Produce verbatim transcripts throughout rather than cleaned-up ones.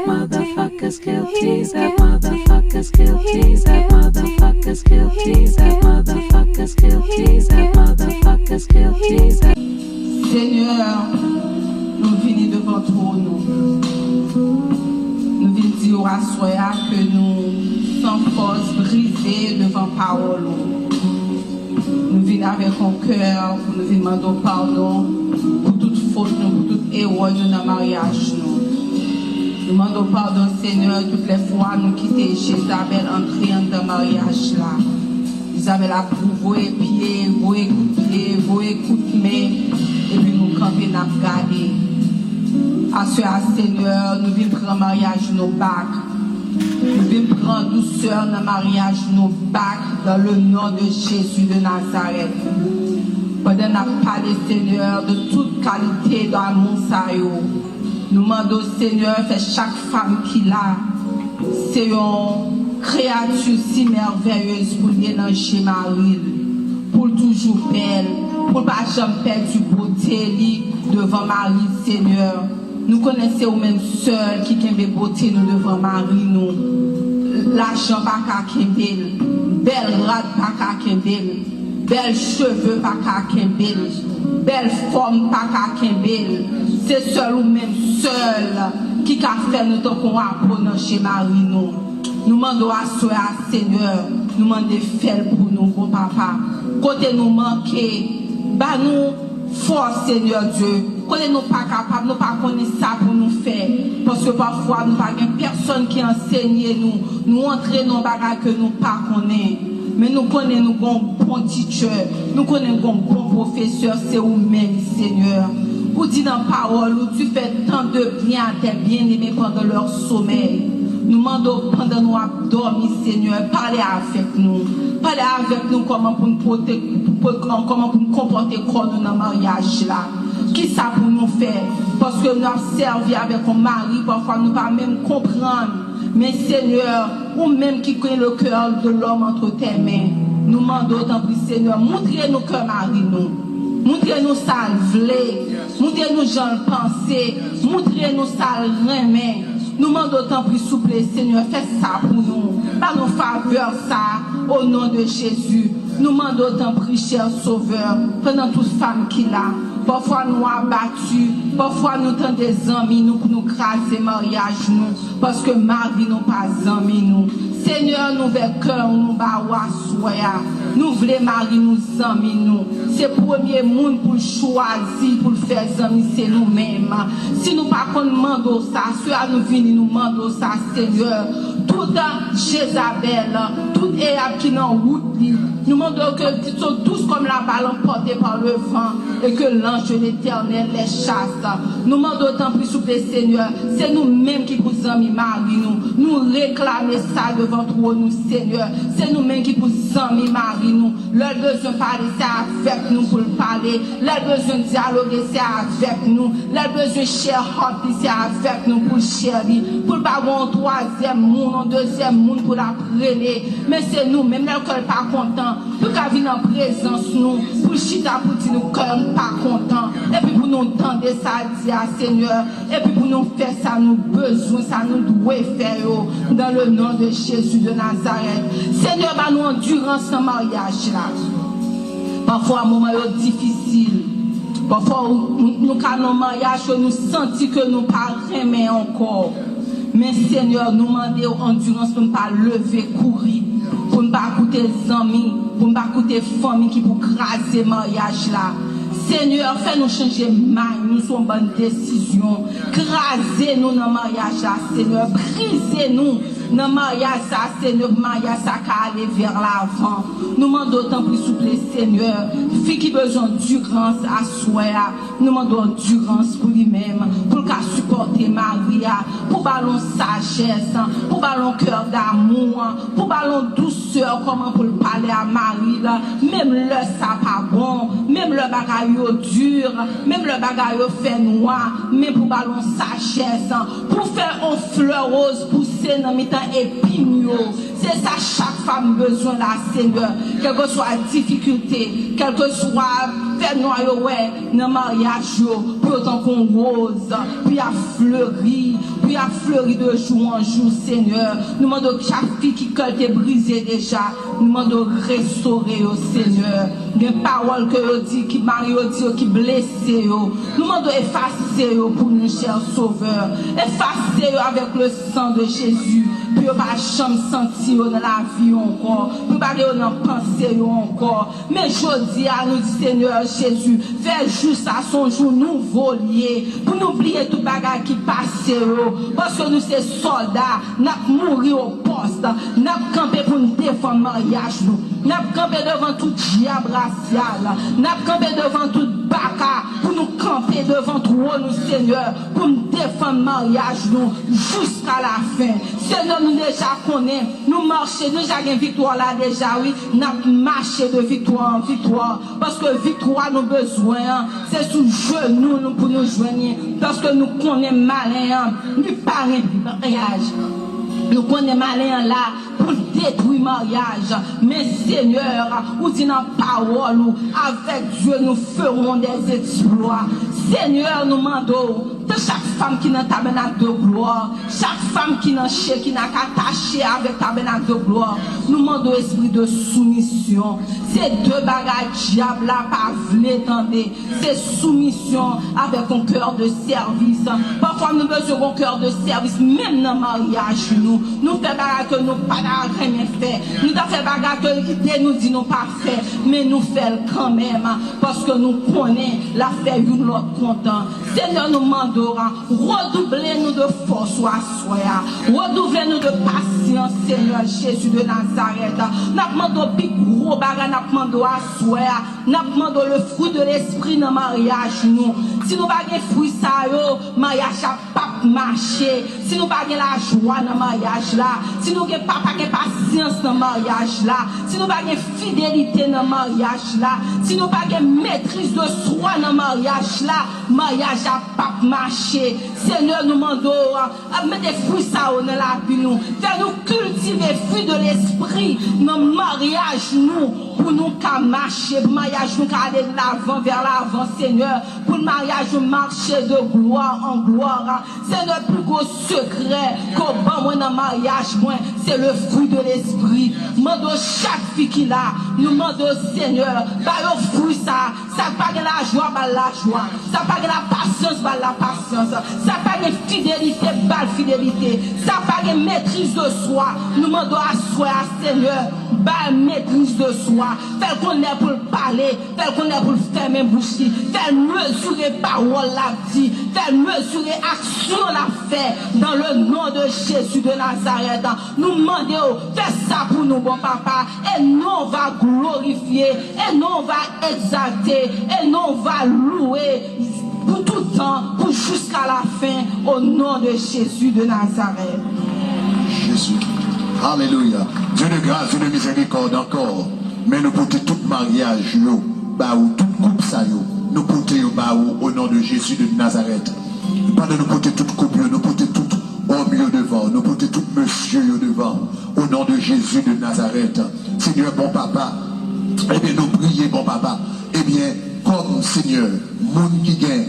Motherfuckers kill T Z, motherfuckers kill T Z, motherfuckers kill T Z, motherfuckers kill T Z, motherfuckers kill T Z. Senyè, nou vini devan twòn ou. Nou vin di w aswè a ke nou san fòs, brize devan pawòl ou. Nou vin avèk yon kè pou nou vin mande w padon pou tout fot nou, pou tout erè nou nan maryaj nou. Nou mande w padon, Senyè, tout lè fwa nou kite Jezabèl antre anndan maryaj la. Jezabèl ap voye pye, voye kout pye, voye kout men, epi nou kanpe, n ap gade. Aswè a, Senyè, nou vin pran maryaj nou bak. Nou vin pran dousè nan maryaj nou bak, dans le nom de Jésus de Nazareth. Pandan n ap pale, Senyè, de tout kalite damou sa yo, nou mande w, Senyè, fè chak fanm ki la, se yon kreyati si mèvèyez pou l ye nan je mari l, pou l toujou bèl, pou l pa janm pèdi bote li devan mari l, Senyè. Nou konnen se ou menm sèl ki kenbe bote nou devan mari nou. Lajan pa ka kenbe l, bèl rad pa ka kenbe l, bèl cheve pa ka kenbe l, bèl fòm pa ka kenbe l. Se sèl ou menm sèl ki ka fè nou tankou yon apo nan je mari nou. Nou mande w aswè a, Senyè, nou mande fè l pou nou, bon Papa. Kote nou manke, ba nou fòs, Senyè Dye. Kote nou pa kapab, nou pa konnen sa pou nou fè. Paske pafwa nou pa gen pèsonn ki ansenye nou. Nou antre nan bagay ke nou pa konnen. Men nou konnen nou gon bon teacher. Nou konnen gon bon pwofesè, se ou menm, Senyè. Ou di nan pawòl ou, tu fais tant de bien à tes bien-aimés pendant leur sommeil. Nou mande w pandan nou ap dòmi, Senyè, pale avèk nou. Pale avèk nou kòman pou n pwote-, pou, pou, kòman pou n konpòte kò nou nan maryaj la. Kisa pou nou fè? Paske nou ap sèvi avèk yon mari, pafwa nou pa menm konprann. Men Senyè, ou menm ki gen le cœur de l'homme entre tes mains, nou mande w tanpri, Senyè, moutre nou kè mari nou. Moutre nou sa l vle. Moutre nou jan l panse. Moutre nou sa l renmen. Nou mande w tanpri, souple, Senyè, fè sa pou nou. Ba nou favè sa, o non de Jezi. Nou mande w tanpri, chè Sovè, pandan tout fanm ki la. Pafwa nou abati, pafwa nou tande zanmi nou pou nou kraze maryaj nou, paske mari nou pa zanmi nou. Senyè, nou ouvè kè nou ba ou aswè a. Nou vle mari nou zanmi nou. Se premye moun pou l chwazi, pou l fè zanmi, se nou menm. Si nou pa konn mande w sa, aswè a nou vini, nou mande w sa, Senyè. Tout Jezabèl, tout Eyab ki nan wout li, nou mande w ke se dous comme la balle emportée par le vent et que l'ange de l'Éternel les chasse. Nou mande w tanpri, souple, Senyè, se nou menm ki pou zanmi mari nou. Nou reklame sa devan twòn ou, Senyè. Se nou menm ki pou zanmi mari nou. Lè l bezwen pale, se avèk nou pou l pale. Lè l bezwen dyaloge, se avèk nou. Lè l bezwen share heart li, se avèk nou pou l share li. Pou l pa gen yon twazyèm moun, yon dezyèm moun pou l ap rele. Men se nou menm, lè kè l pa kontan, pou l ka vin an prezans nou, pou l chita pou di nou kè l pa kontan. Epi pou nou tande sa l di a, Senyè. Epi pou nou fè sa nou bezwen, sa nou dwe fè yo, dans le nom de Jésus de Nazareth. Senyè, ba nou andirans nan maryaj la. Pafwa, moman yo difisil. Pafwa, ou, nou, nou ka nan maryaj ke nou santi ke nou pa renmen ankò. Men, Senyè, nou mande w andirans pou n pa leve kouri, pou n pa koute zanmi, pou n pa koute fanmi ki pou kraze maryaj la. Senyè, fè nou chanje may nou sou yon bann desizyon. Kraze nou nan maryaj la, Senyè. Brize nou nan maryaj sa, Senyè, pou maryaj sa ka ale vè lavan. Nou mande w tanpri, souple, Senyè. Fi ki bezwen andirans aswè a, nou mande w andirans pou li menm, pou l ka sipòte mari a, pou ba l yon sajès, pou ba l yon kè damou, pou ba l yon dousè, kòman pou l pale a mari l, menm lè sa pa bon, menm lè bagay yo di, menm lè bagay yo fè nwa, men pou ba l yon sajès, pou fè yon flè woz pouse nan mitan epin yo. Se sa chak fanm bezwen la, Senyè. Kèlkeswa difikilte, kèlkeswa fènwa yo wè nan maryaj yo, pou yo tankou yon woz, pou y ap fleri, pou y ap fleri de jou an jou, Senyè. Nou mande w chak fi ki kè l te brize deja, nou mande w restore yo, Senyè. Gen pawòl ke yo di, ki mari yo di yo, ki blese yo. Nou mande w efase yo pou nou, chè Sovè. Efase yo avèk le sang de Jésus, pou yo pa janm santi yo nan lavi yo ankò, pou yo pa gen yo nan panse yo ankò. Men jodi a, nou di, Senyè Jezi, fè jou sa se yon jou nouvo l ye, pou nou bliye tout bagay ki pase yo, paske nou se sòlda, n ap mouri o pòs, n ap kanpe pou n defann maryaj nou, n ap kanpe devan tout dyab rasyal, n ap kanpe devan tout baka, pou nou kanpe devan twòn ou, Senyè, pou n defann maryaj nou jiska lafen. Senyè, nou deja konnen, nou mache, nou deja gen viktwa la deja, wi. N ap mache de viktwa an viktwa, paske viktwa nou bezwen an, se sou jenou nou pou nou jwenn li, paske nou konnen malen an, li pa renmen maryaj. Nou konnen malen an la pou l detwi maryaj. Men Senyè, ou di nan pawòl ou, avec Dieu nous ferons des exploits. Senyè, nou mande w, Tan chak fanm ki nan tabènak de glwa, chak fanm ki nan Shekinah, ki atache avèk tabènak de glwa, nou mande w espri de soumisyon. Se de bagay dyab la pa vle tande. Se soumisyon avèk yon kè de sèvis. Pafwa nou bezwen yon kè de sèvis, menm nan maryaj nou. Nou fè bagay ke nou pa ta renmen fè. Nou ta fè bagay ke ide nou di nou pa fè, men nou fè l kanmenm, paske nou konnen l ap fè youn lòt kontan. Senyè, nou mande w, redouble nou de fòs ou aswè a. Redouble nou de pasyans, Senyè Jezi de Nazarèt. N ap mande w pi gwo bagay, n ap mande w aswè a. N ap mande w le fruit de l'esprit nan maryaj nou. Si nou pa gen fwi sa yo, maryaj la p ap mache. Si nou pa gen lajwa nan maryaj la, si nou gen pa, pa gen pasyans nan maryaj la, si nou pa gen fidelite nan maryaj la, si nou pa gen metriz de swa nan maryaj la, maryaj la p ap mache. Senyè, nou mande w, ap mete fwi sa yo nan lavi nou. Fè nou kiltive fwi de lespri nan maryaj nou, pou nou ka mache, pou maryaj nou ka ale de lavan vè lavan, Senyè, pou maryaj nou mache de glwa an glwa. Senyè, pi gwo sekrè ke w ban mwen nan maryaj mwen, se le fruit de l'esprit. Mande w chak fi ki la, nou mande w, Senyè, ba yo fwi sa. Sa k pa gen lajwa, ba l lajwa. Sa k pa gen lapasyans, ba l lapasyans. Sa k pa gen fidelite, ba l fidelite. Sa k pa gen metriz de swa, nou mande w aswè a, Senyè, ba l metriz de swa. Fè l konn lè pou l pale. Fè l konnen pou l fèmen bouch li. Fè l mezire pawòl l ap di. Fè l mezire aksyon l ap fè. Dans le nom de Jésus de Nazareth, nou mande w, fè sa pou nou, bon Papa. Et nous on va glorifier, et nous on va exalter, et nous on va louer pour tout temps, pour jusqu'à la fin, au nom de Jésus de Nazareth. Jezi. Alelouya. Dieu de grâce, Dieu de miséricorde encore. Men nou pote tout maryaj yo ba ou, tout koup sa yo, nou pote yo ba ou, o non de Jezi de Nazarèt. Pandan nou pote tout koup yo, nou pote tout òm yo devan ou, nou pote tout mesye yo devan ou, o non de Jezi de Nazarèt. Senyè, bon Papa, ebyen, nou priye, bon Papa, ebyen, kòm, Senyè, moun ki gen,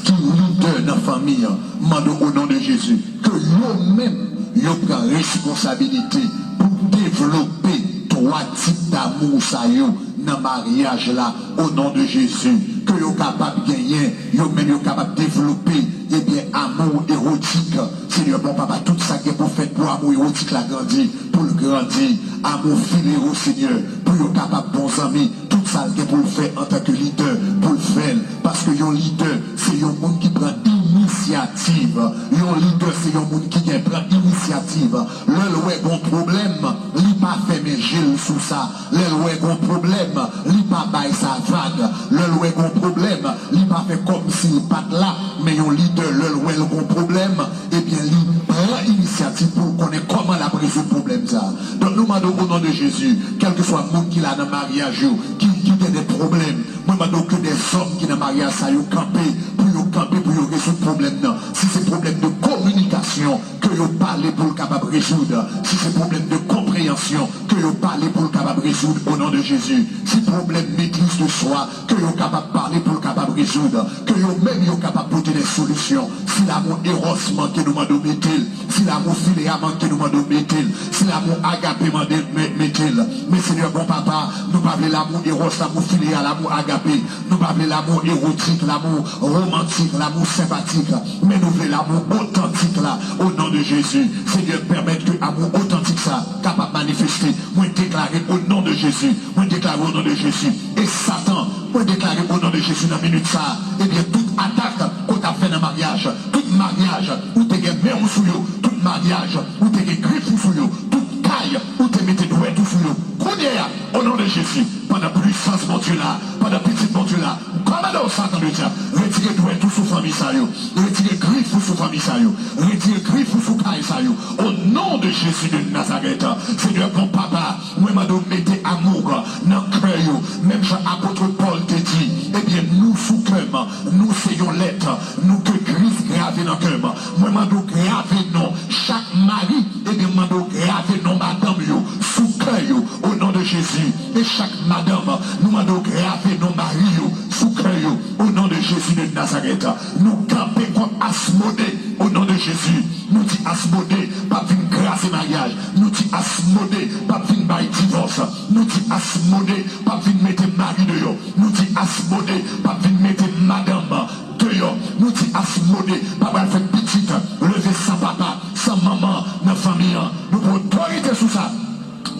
ki lidè nan fanmi an, mande w, o non de Jezi, ke yo menm, yo pran responsabilite pou devlope twa tip damou sa yo nan maryaj la, o non de Jezi, ke yo kapab genyen, yo menm yo kapab devlope, ebyen, amou ewotik. Senyè, bon Papa, tout sa ki gen pou fèt pou amou ewotik la grandi, pou l grandi, amou fileo, Senyè, pou yo kapab bon zanmi, tout sa l gen pou l fè antanke lidè, pou l fè l, paske yon lidè, se yon moun ki pran inisyativ. Yon lidè, se yon moun ki gen pran inisyativ. Lè l wè gon pwoblèm, li pa fèmen je l sou sa. Lè l wè gon pwoblèm, li pa bay sa vag. Lè l wè gon pwoblèm, li pa fè kòmsi l pa t la. Men yon lidè, lè l wè l gon pwoblèm, ebyen, li pran inisyativ pou l konnen kòman l ap rezoud pwoblèm sa a. Donk, nou mande w, o non de Jezi, kèlkeswa moun ki la nan maryaj yo, ki, ki gen de pwoblèm, mwen mande w ke de zòm ki nan maryaj sa yo kanpe, pou yo kanpe. kanpe pou yo rezoud pwoblèm nan. Si se pwoblèm de kominikasyon, ke yo pale pou l kapab rezoud. Si se pwoblèm de konpreyansyon, ke yo pale pou l kapab rezoud, o non de Jezi. Si pwoblèm maîtrise de soi, ke yo kapab pale pou l kapab rezoud. Ke yo menm yo kapab pote de solisyon. Si lanmou Eros manke, nou mande w mete l. Si lanmou Filea manke, nou mande w mete l. Si lanmou Agape mande, me- mete l. Men Senyè, bon Papa, nou pa vle lanmou Eros, lanmou Filea, lanmou Agape. Nou pa vle lanmou erotik, lanmou romantik, lanmou senpatik. Men nou vle lanmou otantik la, o non de Jezi. Senyè, pèmèt ke amou otantik sa kapab manifeste. Mwen deklare o non de Jezi. Mwen deklare o non de Jezi. E Satan, mwen deklare o non de Jezi nan minit sa, ebyen, tout atak ke w t ap fè nan maryaj, tout maryaj ou te gen men w sou yo, tout maryaj ou te gen grif ou sou yo, tout kay ou te mete dwèt ou sou yo. Kounye a, o non de Jezi, pandan pwisans Bondye la, pandan Pitit Bondye la, m kòmande w, Satan ledyab, retire dwèt ou sou fanmi sa yo, retire grif ou sou fanmi sa yo, retire grif ou sou kay sa yo. O non de Jezi de Nazarèt, Senyè, bon Papa, mwen mande w mete amou nan kè yo, menm jan apot Pòl te di, ebyen, nou sou kè m, nou se yon lèt, nou ke Kris grave nan kè m. Mwen mande w grave non chak mari, ebyen, mwen mande w grave non madanm yo sou kè yo, o non de Jezi. E chak madanm, nou mande w grave non mari yo sou kè yo, o non de Jezi de Nazarèt. Nou kanpe kont Asmode, o non de Jezi. Nou di Asmode p ap vin kraze maryaj. Nou di Asmode p ap vin bay divòs. Nou di Asmode p ap vin mete mari deyò. Nou di Asmode p ap vin mete madanm deyò. Nou di Asmode pa pral fè pitit leve san papa, san manman nan fanmi an. Nou pran otorite sou sa.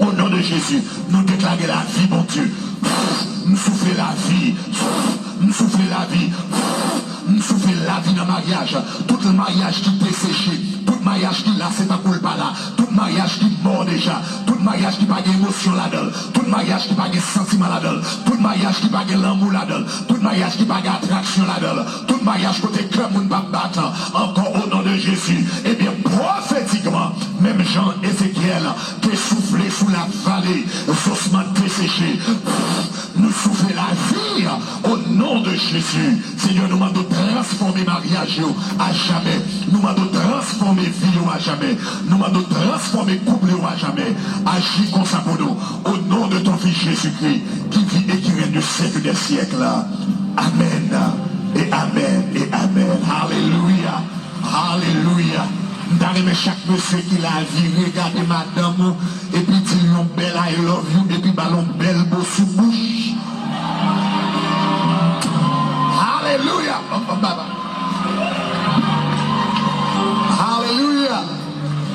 O non de Jezi, nou deklare lavi, Bondye. M soufle lavi. M soufle lavi. M soufle lavi nan maryaj. Tout maryaj ki deseche, tout maryaj ki la, se tankou l pa la. Tout maryaj ki mò deja. Tout maryaj ki pa gen emosyon ladan l. Tout maryaj ki pa gen santiman ladan l. Tout maryaj ki pa gen lanmou ladan l. Tout maryaj ki pa gen atraksyon ladan l. Tout maryaj kote kè moun p ap bat ankò, o non de Jezi. Ebyen, pwofetikman, menm jan Ezekyèl te soufle sou lavale zosman deseche, nou soufle lavi, o non de Jezi. Senyè, nou mande w transfòme maryaj yo ajamè. Nou mande w transfòme vi yo ajamè. Nou mande w transfòme koup yo ajamè. Aji konsa pou nou, o non de ton Fils Jésus-Christ, qui vit et qui règne au siècle des siècles. Amen et amen et amen. Alelouya. Alelouya. M ta renmen chak mesye ki la vire gade madanm ou epi di l yon bèl "I love you" epi ba l yon bèl bo sou bouch. Alelouya. Alelouya.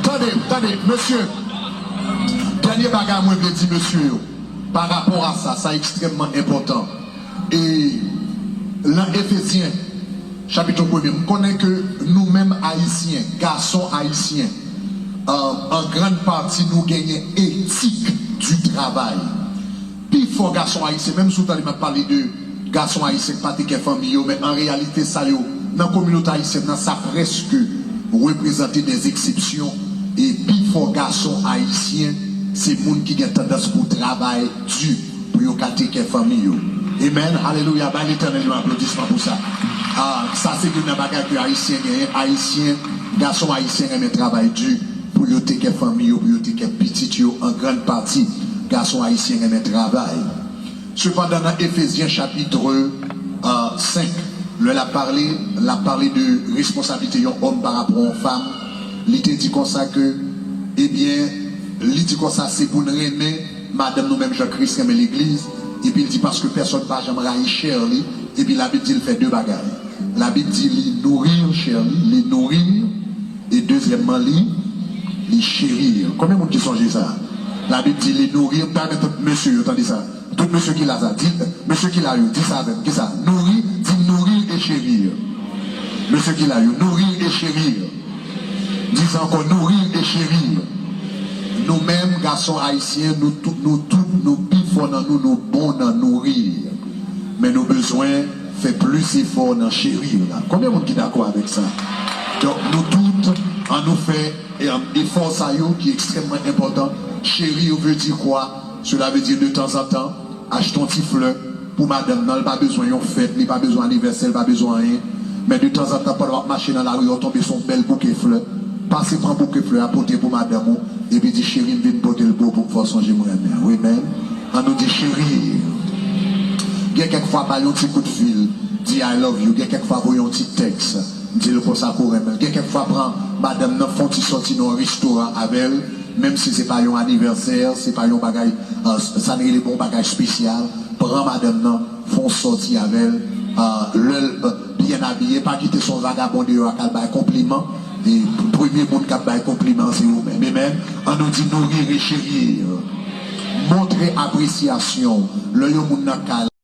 Tande, tande, mesye. Dènye bagay mwen vle di mesye yo, pa rapò a sa, sa ekstrèmman enpòtan. E nan Efezyen, chapit premye, m konnen ke nou menm Ayisyen, gason ayisyen, euh, an grann pati nou genyen etik di travay. Pifò gason ayisyen, menm si w tande m ap pale de gason ayisyen k pa te kè fanmi yo, men an reyalite sa yo, nan kominote ayisyèn nan, sa prèske reprezante dè eksepsyon. E pifò gason ayisyen, se moun ki gen tandans pou travay di pou yo ka teke fanmi yo. Amen. Alelouya. Bay Letènèl yon aplodisman pou sa. Ah, sa se youn nan bagay ke Ayisyen genyen. Ayisyen, gason ayisyen renmen travay di pou yo teke fanmi yo, pou yo teke pitit yo. An grann pati, gason ayisyen renmen travay. Sepandan, nan Efezyen chapit, euh, senk, lè l ap pale, l ap pale de responsablite yon òm pa rapò a yon fanm. Li te di konsa ke, ebyen, li di konsa, se pou n renmen madanm nou menm jan Kris renmen legliz, epi l di, paske pèsonn pa janm rayi chè li, epi Labib di l fè de bagay. Labib di li nouri chè li, li nouri, e dezyèmman, li, li cheri. Konbyen moun ki sonje sa? Labib di li nouri, m ta renmen tout mesye yo tande sa. Tout mesye ki la sa, di, mesye ki la yo, di sa avè m, ki sa? Nouri, di nouri e cheri. Mesye ki la yo, nouri e cheri. Di sa ankò, nouri e cheri. Nou menm, gason ayisyen, nou tout, nou tout, nou pi fò nan nou, nou bon nan nouri. Men nou bezwen fè plis efò nan cheri la. Konbyen moun ki dakò avèk sa? Donk, nou tout, ann nou fè, e, efò sa yo ki ekstrèmman enpòtan. Cheri yo vle di kwa? Cela veut dire de temps en temps, achte yon ti flè pou madanm nan. Li pa bezwen yon fèt, li pa bezwen anivèsè, li pa bezwen anyen. Men detanzantan, pandan w ap mache nan lari, w tonbe sou yon bèl bouke flè. Pase pran bouke flè a, pote pou madanm ou, epi di, "Cheri, m vin pote l pou ou, pou m fè w sonje m renmen w." Amen. An nou di, "Cheri." Gen kèk fwa, ba l yon ti kout fil, di, "I love you." Gen kèk fwa, voye yon ti tèks, di l konsa ke w renmen l. Gen kèk fwa, pran madanm nan, fè yon ti sòti nan yon restoran avè l, menm si se pa yon anivèsè, se pa yon bagay, euh, sa n rele bon bagay espesyal. Pran madanm nan, fè yon sòti avè l, euh, lè l byen abiye, pa kite se yon vagabon deyò a k al bay konpliman. E premye moun k ap bay konpliman, se ou menm. Amen. An nou di, "Nourrir et chérir." Montre apresyasyon. Lè yon moun nan kay la,